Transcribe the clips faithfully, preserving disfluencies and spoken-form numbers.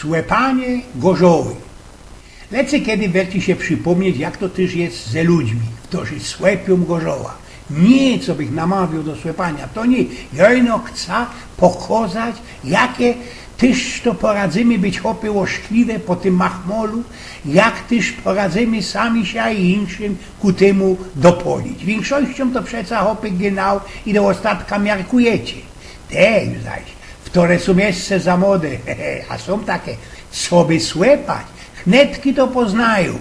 Słepanie gorzoły. Lecy kedy werci sie przipōmnieć, jak to tyż je ze ludźmi, kerzy słepiōm gorzoła. Niy, co bych namawioł do słepania, to niy. Jŏ ino chcã pokŏzać, jak tyż to poradzymy być, chopy, ôszkliwe po tym machmolu, jak tyż poradzymy sami sie i inkszym ku tymu dopōlić. Wiynkszościōm to przeca, chopy, gynał i do ôstatka miarkujecie. Te zaś, wtore sōm jeszcze za młode, a sōm take, coby słepać, hnetki to poznajōm.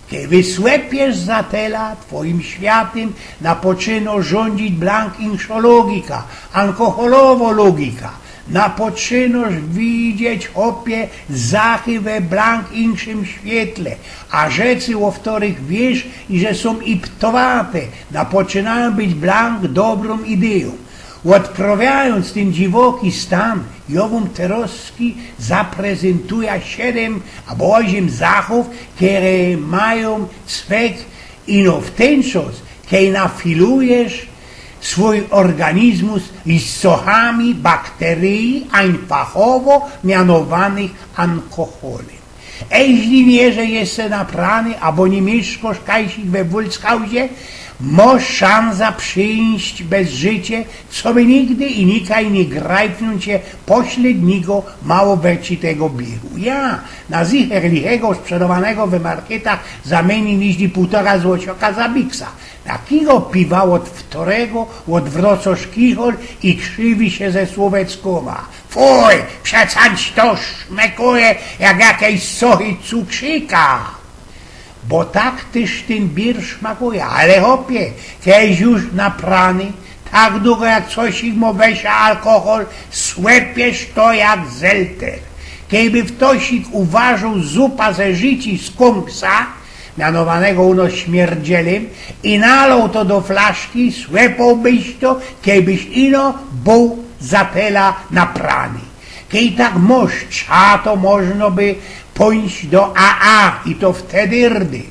Kej wysłepiesz za tela, twojim światym napoczynŏ rzōndzić blank inkszŏ logika, alkoholowŏ logika. Napoczynŏsz widzieć, chopie, zachy we blank inkszym świetle, a rzeczy, ô wtorych wiysz, iże sōm iptowate, napoczynajōm być blank dobrōm idejōm. Ôdprŏwiajōnc tyn dziwoki stan, jŏ wōm terŏzki zaprezyntuja siedym abo ôziym zachōw, kere majōm cwek ino w tyn czas, kej nafilujesz swōj organizmus z sochami bakteryji, ajnfachowo mianowanych alkoholym. Eźli niy jesześ jeszcze naprany, abo niy miyszkŏsz kajsik we Wulckhausie, mŏsz szansa przejść bez życie, coby nigdy i nikaj niy grajpnōńć sie poślednigo mało wercitego bieru. Ja, na zicher lichego sprzedowanego we marketach za mynij niźli pōłtora złotoka za biksa. Takigo piwa ôd wtorego ôdwrŏcŏsz kichol i krzywisz sie ze słoweckōma. Fuj, przecież to szmekuje jak jakiś suchy cukrzyka. Bo tak tyż tyn bier szmakuje, ale chopie, kej już naprany, tak dugo jak coś ich mo we sie alkohol, słepiesz to jak zelter. Kejby ftosik uwarzōł zupa ze życi skōnksa, mianowanego u nos śmierdzielym, i naloł to do flaszki, słepŏłbyś to, kejbyś ino bōł za tela naprany. Kej tak mŏsz, a to możno by pōńć do A A i to wtedy rdy.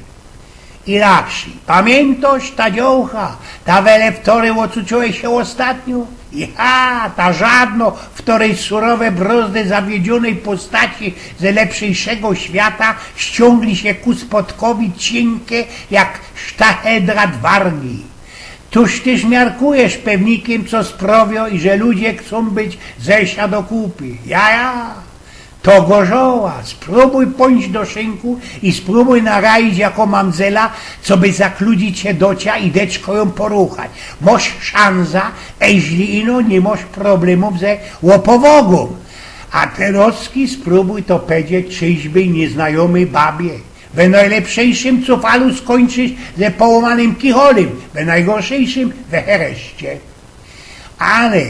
I laksi, pamiyntŏsz ta dziołcha, ta wele wtory ôcuciłeś sie ôstatnio? Ja, ta żadno, wtorej surowe brozdy zawiedziōnyj postaci ze lepszyjszego świata ściōngli sie ku spodkowi ciynke jak sztachedra dwargi. Tōż tyż miarkujesz pewnikiym, co sprŏwiŏ, iże ludzie chcōm być ze sia do kupy. Ja, ja. To gorzoła, sprōbuj pōńć do szynku i sprōbuj narajić jako mamdzela, coby zakludzić sie do cia i deczko jōm poruchać. Mŏsz szansa, eźli ino niy mŏsz problemōw ze łopowogōm. A terŏzki sprōbuj to pedzieć trzeźwyj niyznajōmyj babie. We nojlepszyjszym cufalu skōńczysz ze połōmanym kicholym, we nojgorszyjszym we hereszcie. Ale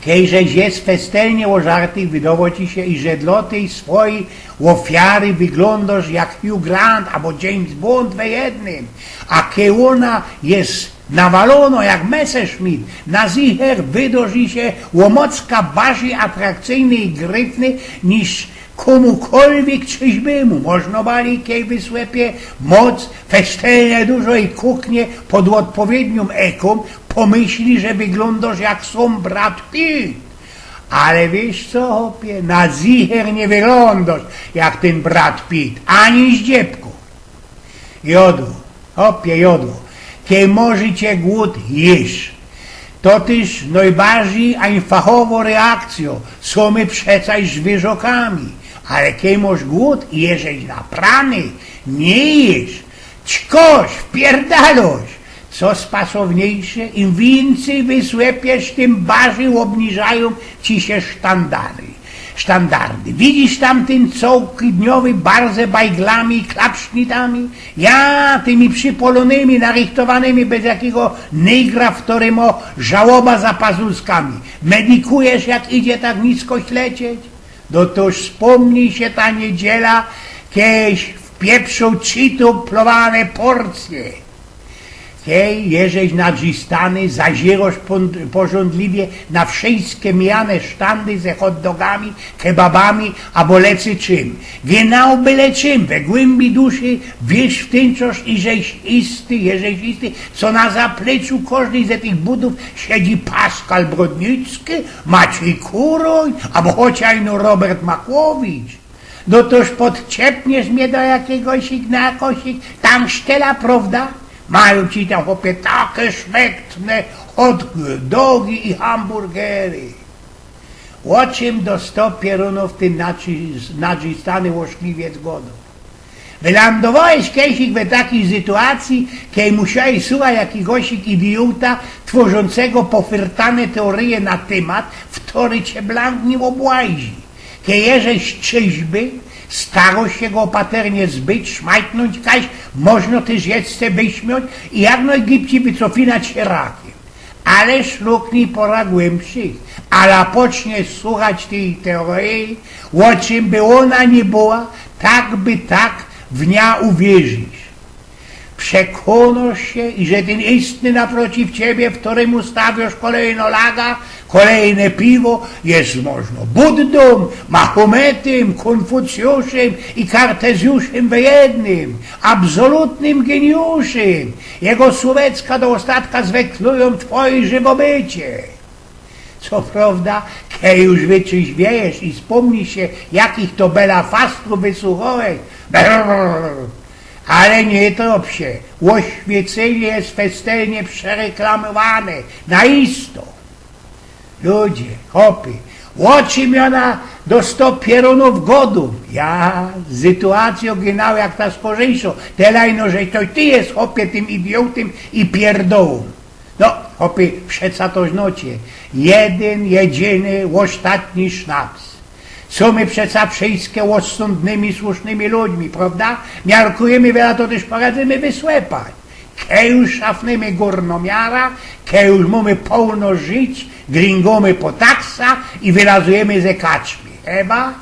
kejże żeś festelnie ôżarty, wydŏwŏ ci sie, iże dlŏ tyj swojij ôfiary wyglōndŏsz jak Hugh Grant abo James Bond we jednym, a kej ôna je nawalōnŏ jak Messerschmitt, na zicher wydŏrzi sie ômocka bardzij atrakcyjny i gryfny niż kōmukolwiek trzeźwymu. Możno bali, kej wysłepie moc, festelnie dużo i kuknie pod ôdpowiedniōm ekōm, pōmyśli, że wyglōndŏsz jak sōm Brad Pitt. Ale wiysz co, chopie, na zicher niy wyglōndŏsz jak tyn Brad Pitt, ani zdziebko. Jodło, chopie, jodło. Kej morzi cie głōd, jysz. To tyż nojbardzij ajnfachowŏ reakcyjŏ, sōm my przeca zwiyrzokami. Ale kej mŏsz głōd i jeżeś naprany, niy jysz. Ćkoś, wpierdalŏś. Co spasowniejsze, im wiyncyj wysłepiesz, tym bardzij ôbniżajōm ci sie sztandary. Sztandardy. Widzisz tam tyn cołkidniowy bar ze bajglami i klapsznitami? Ja, tymi przipolōnymi, narychtowanymi bez jakigo nygra, wtory mŏ żałoba za pazurskami. Medikujesz, jak idzie tak nisko ślecieć? No tōż spōmnij sie ta niydziela, kejś wpieprzōł trzy tuplowane porcje. Kej jeżeś nadrzistany, zazirosz pōn- porzōndliwie na wszyjske mijane sztandy ze hot dogami, kebabami abo lecy czym. Genau byle czym, we głymbi duszy wiysz wtynczŏsz, iżeś isty, jeżeś isty, co na zapleczu kożdyj ze tych budōw siedzi Paskal Brodnicki, Maciej Kuroj abo chociaż ino Robert Makłowicz. No toż podciepniesz mie do jakigoś na jakosik tankstela, prowda? Majōm ci tam, chopie, take szmektne hot dogi i hamburgery. Ô czym do sto pierōnōw tyn nadrzi- nadrzistany ôszkliwiec godŏ? Wylandowałeś kejsik we takij sytuacyji, kej musiałeś suchać jakigosik idiota, tworzōncego pofyrtane teoryje na tymat, wtory cie blank niy ôbłazi. Kej jeżeś czyźby, starosz sie go ôpaternie zbyć, szmajtnōńć kaś, możno tyż jeszcze wyśmiōńć i jak nojgibcij wycofinać sie rakiym. Ale szluknij pora głybszych, ala poczniesz suchać tyj teoryje, ô czym by ôna niy była, tak by tak w niã uwierzisz. Przekōnŏsz sie, iże tyn istny naprociw ciebie, wtorymu stawiŏsz kolejno laga, kolejne piwo, je możno Buddōm, Mahometym, Kōnfucjuszym i Kartezjuszym we jednym, absolutnym geniuszym. Jego słōwecka do ôstatka zweklujōm twoje żywo bycie. Co prowda, kej już wytrzeźwiejesz i spōmnisz sie, jakich to belafastrōw wysuchołeś, brrr, ale niy trop sie, ôświecynie je festelnie przereklamywane, na isto. Ludzie, chopy, ô czym jŏ na do sto pierōnōw godōm? Ja, sytuacyjŏ genau jak ta skorziyńszŏ, tela ino, że to ty jes, chopie, tym idiotym i pierdołōm. No, chopy, przeca to znŏcie. Jedyn, jedyny, ôstatni sznaps. Sōm przeca wszyjske ôstrzōndnymi, słusznymi ludźmi, prowda? Miarkujymy, wiela to tyż poradzymy wysłepać. Kej już szafnymy gōrnŏ miara, kej już mōmy połno żyć, gringōmy po taksa i wylazujymy ze kaczmy. Chyba?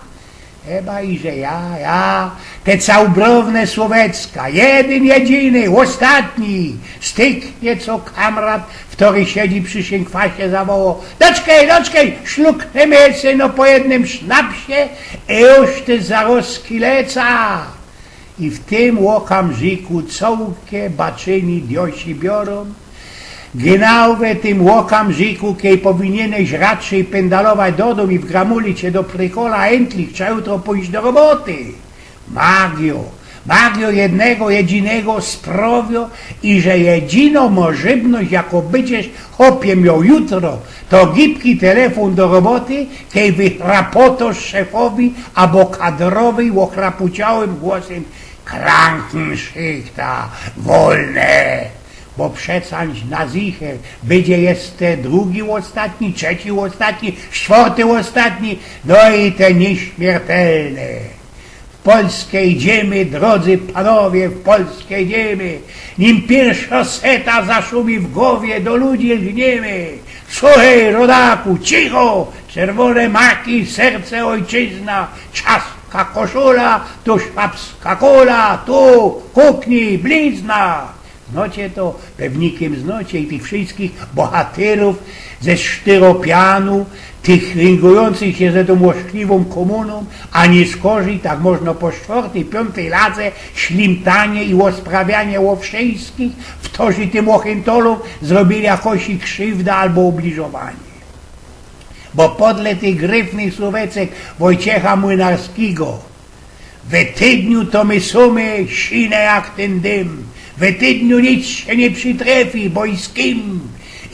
Chyba iże ja, ja, te całubrowne słōwecka, jedyn, jedyny, ôstatni, styknie co kamrat, wtory siedzi przi szynkwasie, zawoło: „Doczkej, doczkej, szluknymy sie no po jednym sznapsie i już ty zarozki leca”. I w tym ôkamżyku cołke baczyni diosi biorōm. Genau we tym ôkamżyku, kej powiniyneś raczyj pyndalować do dōm i wgramulić sie do prykola, a entlich trza jutro pōńść do roboty. Magijo, magijo jednego, jedzinego sprŏwiŏ, iże jedzinŏ możybność, jakõ bydziesz, chopie, mioł jutro, to gibki telefōn do roboty, kej wychrapotŏsz szefowi abo kadrowyj ôchrapuciałym głosym: „Krankenschichta, wolne”. Bo przeca na zicher bydzie jeszcze drugi ôstatni, trzeci ôstatni, sztworty ôstatni, no i te niyśmiertelne. W Polsce idziemy, drodzy panowie, w Polsce idziemy. Nim piyrszŏ seta zaszumi w gowie, do ludzi lgniemy. Słuchej, rodaku, cicho! Czerwōne maki, serce, ôjczyzna, czaska, koszula, tu szwabska kula, tu kuknij, blizna. Znŏcie to? Pewnikym znŏcie i tych wszyjskich bohatyrōw ze sztyropianu, tych ryngujōncych sie ze tōm ôszkliwōm kōmunōm, a niy skorzij, tak możno po sztwortyj, piōntyj ladze, ślimtanie i ôsprawianie ô wszyjskich, wtorzy tym ôchyntolōm zrobiyli jakosik krziwda abo ubliżowanie. Bo podle tych gryfnych słōweczek Wojciecha Młynarskigo: „We tydniu to my sōmy sine jak tyn dym, we tydniu nic sie niy przitrefi, bo i z kim,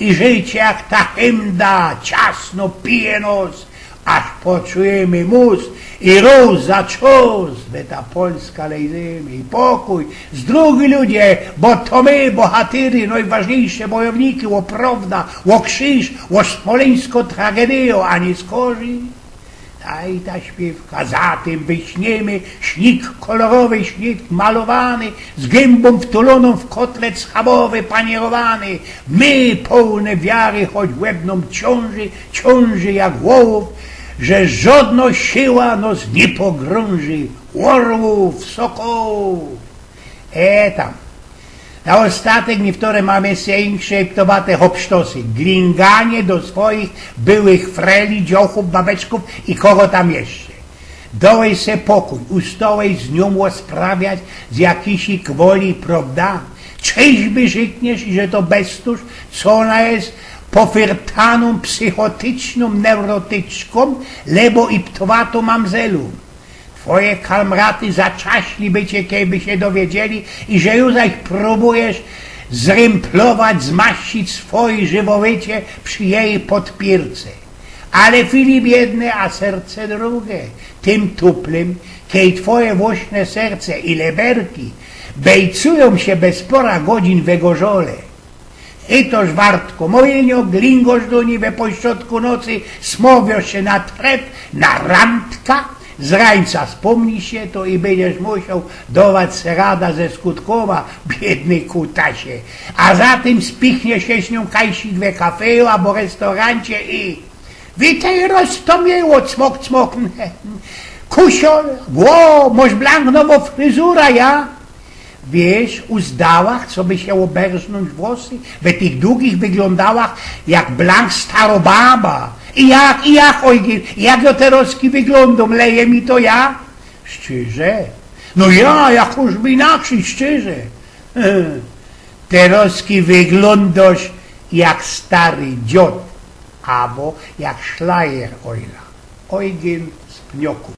i życie jak ta hymda, ciasno pije nos, aż poczujymy mōs i rōz za czas we ta Polska lejzymy”. I pokōj, zdrowi ludzie, bo to my, bohatyry, nojważniyjsze bojowniki ô prowda, ô krziż, ô smolyńsko tragedyjŏ, a niy skorzij. Daj ta śpiywka, za tym wyśniymy śniyg kolorowy, śniyg malowany, z gymba wtulōnōm w kotlet schabowy panierowany. My, połne wiary, choć łeb nōm ciōnży, ciōnży jak wołōw, że żodnŏ siyła nos niy pogrōnży. Ôrłōw, sokołōw. E tam. Na ôstatek niywtore mōm jeszcze insze eptowate hopsztosy. Glinganie do swoich byłych freli, dziołchōw, babeczkōw i kogo tam jeszcze. Dołeś se pokōj, ustołeś z niōm ôsprawiać z jakisik woli, prowda? Czyżby rzykniesz, że to beztusz, co ôna je pofyrtanōm, psychotycznōm neurotyczkōm, lebo eptowatōm mamzelōm. Twoje kamraty zaczaśliby cie, kejby sie dowiedzieli, iże już zaś prōbujesz zrymplować, zmaścić swoje żywowycie przi jeji podpiyrce. Ale Filip jedne, a serce drugie. Tym tuplym, kej twoje włosne serce i leberki bejcujōm sie bez pora godzin wygorzałe. Chytosz wartko mojynio, glingosz do nij we pośrodku nocy, smōwiosz sie na tref, na randka, z rańca spōmni sie to i bydziesz musioł dować se rada ze Skutkowa, biydny kutasie. A zatym spichniesz sie z niōm kajsik we kafeju abo restorancie i: „Witej, Roztōmiyło, cmok, cmok. Kusiol, ło, mosz blank nowŏ fryzura, ja?” Wiysz, uzdałach, coby sie ôberznōńć włosy, we tych dugich wyglōndałach jak blank staro baba. I jak, i jak, Ojgyn, jak jŏ terŏzki wyglōndōm, leje mi to, ja? Szczyrze? No ja, jakożby inaczyj, szczyrze. Terŏzki wyglōndŏsz jak stary dziŏd, abo jak szlajer Ojla. Ojgyn z Pnioku.